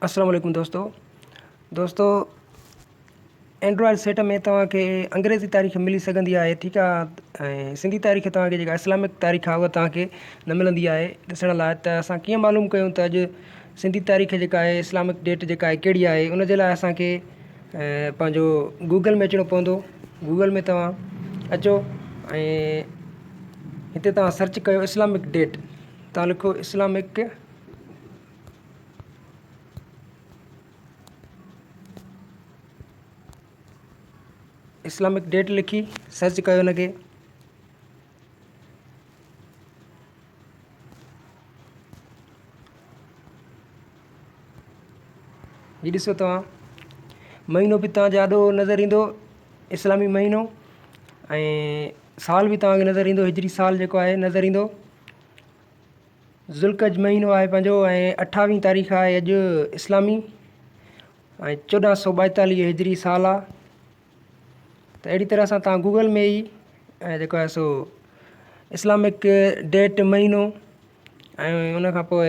السلام عليڪم دوستو دوستو اينڊرائڊ سيٽ ۾ توهان کي انگريزي تاريخ ملي سگهندي آهي ٺيڪ آهي ۽ سنڌي تاريخ توهان کي جيڪا اسلامڪ تاريخ آهي اها توهان کي نه ملندي آهي ڏسڻ لاء ته اسان ڪيئن معلوم ڪيون ته اڄ سنڌي تاريخ جيڪا آهي اسلامڪ ڊيٽ جيڪا آهي ڪهڙي آهي ان جي لاء اسان کي پنهنجو گوگل ۾ اچڻو پوندو گوگل ۾ توهان اچو ۽ هتي توهان سرچ ڪيو اسلامڪ ڊيٽ توهان لکو اسلامڪ اسلامڪ ڊيٽ لکي سرچ ڪيو ان کي. هي ڏسو توهان مهينو به توهان جي آڏو نظر ايندو اسلامي مهينو ۽ سال به توهان کي نظر ايندو هجري سال جيڪو آهي نظر ايندو. ذوالقعد مهينو آهي پنهنجو ۽ اٺاويهين تاريخ آهي اڄ اسلامي ۽ 1442 هجري سال آهي ته اهڙي طرح سان توهان گوگل ۾ ئي ۽ جيڪو آهي سو اسلامڪ ڊيٽ مهينو ۽ ان کان پوء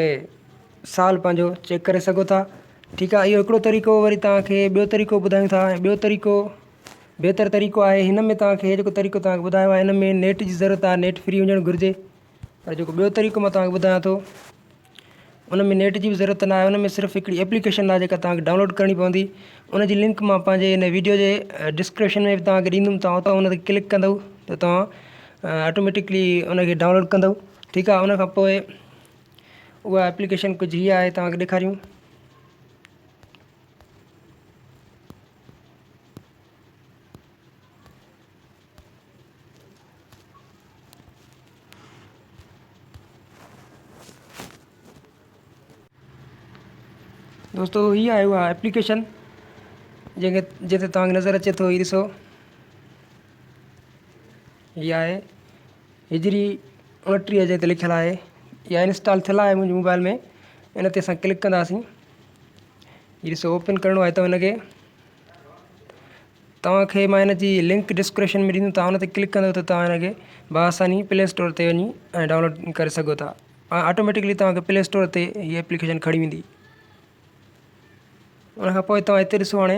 سال پنهنجو چيڪ ڪري سگهو ٿا ٺيڪ آهي اهو هڪڙو طريقو وري توهانکي ٻيو طريقو ٻڌايون ٿا ۽ ٻيو طريقو بهتر طريقو آهي هن ۾ توهانکي جيڪو طريقو توهانکي ٻڌايو آهي هن ۾ نيٽ جي ضرورت آهي نيٽ فري هجڻ گهرجي پر جيڪو ٻيو طريقو مان توهان کي ٻڌايان ٿو ان ۾ نيٽ جي به ضرورت ناهي ان ۾ صرف هڪڙي ايپليڪيشن آهي جيڪا توهان کي ڊائونلوڊ ڪرڻي پوندي ان جي لنڪ مان پنهنجي ان ويڊيو جي ڊسڪرپشن ۾ به توهان کي ڏيندم توهان اتان ان تي ڪلڪ ڪندو ته توهان آٽوميٽڪلي ان کي ڊائونلوڊ ڪندو ٺيڪ آهي ان کان پوء اها ايپليڪيشن ڪجهه هي آهي توهان کي ڏيکاريون. دوستو هي آهي اها ايپليڪيشن جنهن کي جتي توهان کي نظر اچي ٿو هي ڏسو هي آهي هجري 29 جنهن تي لکيل آهي اها انسٽال ٿيل آهي منهنجي موبائل ۾ ان تي اسان ڪلڪ ڪنداسين هي ڏسو اوپن ڪرڻو آهي ته ان کي توهان کي مان ان جي لنڪ ڊسڪرپشن ۾ ڏيندم توهان ان تي ڪلڪ ڪندو ته توهان ان کي باآساني پلي اسٽور تي وڃي ۽ ڊائونلوڊ ڪري سگهو ٿا ۽ آٽوميٽڪلي توهان کي پلي اسٽور تي هي ايپليڪيشن کڻي ويندي ان کان پوء توهان هتي ڏسو هاڻي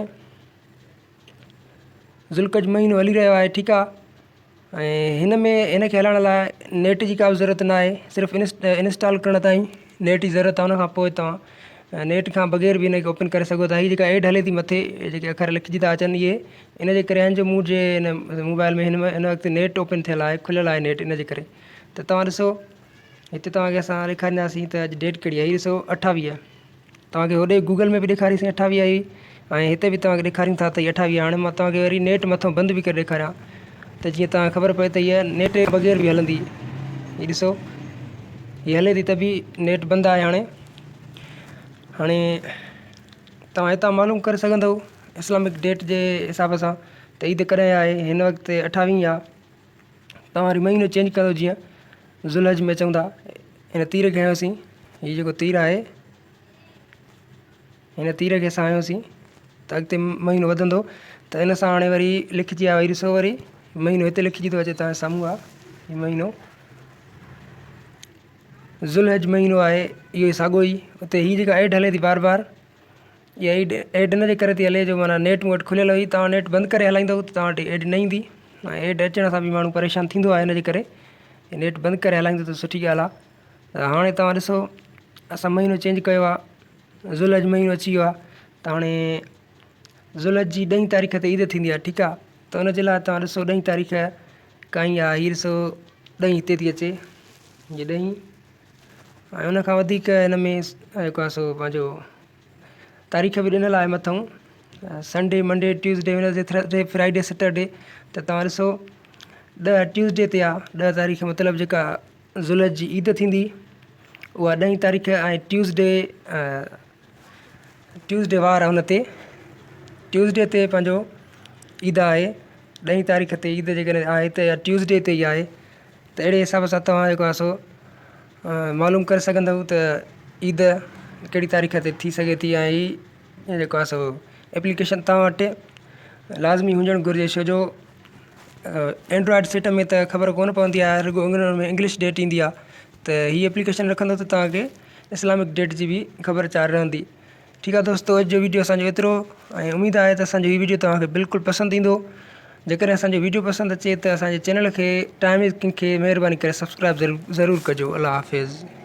ذوالقعد مهينو هلي رهيو آهي ٺيڪ آهي ۽ هن ۾ هن کي هلائڻ لاء نيٽ جي ڪا به ضرورت نه آهي صرف انسٽال ڪرڻ تائين نيٽ جي ضرورت آهي ان کان پوء توهان نيٽ کان بغير به هن کي اوپن ڪري سگهو ٿا هي جيڪا ايڊ هلي ٿي مٿي جيڪي اکر لکجي ٿا اچن اهي ان جي ڪري آهن جو مون جي هن موبائل ۾ هن هن وقت نيٽ اوپن ٿيل آهي کليل آهي نيٽ ان جي ڪري ته توهان ڏسو هتي توهان کي اسان ڏيکارينداسين ته اڄ ڊيٽ ڪهڙي آهي هي ڏسو 28 توهان کي هوڏي گوگل ۾ به ڏيکاريسين اٺاويهه آئي ۽ هتي به توهان کي ڏيکاريون ٿا ته هي اٺاويهه هاڻي مان توهان کي وري نيٽ مٿو بند به ڪري ڏيکاريان ته جيئن توهان کي خبر پئي ته هيء نيٽ بغير به هلندي هي ڏسو هي هلي ٿي ته به نيٽ بند آهي هاڻي هاڻي توهان هتان معلوم ڪري سگهندو اسلامڪ ڊيٽ جي حساب سان ته عيد ڪڏهن آهي هن وقت اٺاويهه آهي توهان وري مهينو چينج ڪندو جيئن ذوالحج ۾ اچون ٿا هن تير کي هنيوسين هي جيڪو تير آهي هن تير کي اسان هنيوسين ته اڳتي مهينو وڌندو ته ان سان هاڻي وري لکجي آيو هي ڏسو وري مهينو هتي لکجي ٿو اچي توهان سامهون آهي هي مهينو ذوالحج مهينو آهي اهو ئي ساڳو ئي اتي هي جيڪا ايڊ هلي ٿي بار بار اها ايڊ ايڊ ان جي ڪري ٿي هلي جو معنيٰ نيٽ مون وٽ کليل هئي توهان نيٽ بند ڪري هلائيندو ته توهان وٽ ايڊ نه ايندي ۽ ايڊ اچڻ سان به ماڻهو پريشان ٿيندو آهي ان جي ڪري نيٽ بند ڪري هلائيندو ته سٺي ڳالهه آهي ته هاڻي توهان ڏسو اسان مهينو چينج ڪيو آهي ذوالحج مهينو اچي ويو آهي ته هاڻي ذوالحج جي ڏهين تاريخ تي عيد ٿيندي آهي ٺيڪ آهي ته ان جي لاء توهان ڏسو ڏهين تاريخ ڪائين آهي هي ڏسو ڏهين هتي ٿي اچي هي ڏهين ۽ ان کان وڌيڪ هن ۾ جيڪو آهي سو پنهنجو تاريخ به ڏنل آهي مٿئون Sunday Monday Tuesday Wednesday Thursday Friday Saturday ته توهان ڏسو ڏهه ٽيوزڊي تي آهي ڏهه تاريخ مطلب جيڪا ذوالحج جي عيد ٿيندي اها ڏهين تاريخ ۽ ٽيوزڊي ٽيوزڊي وار آهي ان تي ٽيوزڊي تي پنهنجو عيد آهي ڏهين تاريخ تي عيد جيڪڏهن آهي ته ٽيوزڊي تي ئي آهي ته اهڙي حساب سان توهان جيڪو آهي سو معلوم ڪري سگهندؤ ته عيد ڪهڙي تاريخ تي ٿي سگهي ٿي ۽ هي جيڪو آهي سو ايپليڪيشن توهان وٽ لازمي هجڻ گهرجي ڇو جو اينڊرائڊ سيٽ ۾ ته خبر ڪونه پوندي آهي رڳو ۾ انگلش ڊيٽ ايندي آهي ته هي ايپليڪيشن رکندو ته توهان کي اسلامڪ ڊيٽ جي به خبر چار رهندي. ٺيڪ آهي دوستو اڄ جو ويڊيو اسان جو ايترو ۽ اميد آهي ته اسان جو هي ويڊيو توهان کي بلڪل پسند ايندو جيڪڏهن اسان جو ويڊيو پسند اچي ته اسان جي چينل کي ٽائيم is king کي مهرباني ڪري سبسڪرائب ضرور ڪجو الله حافظ.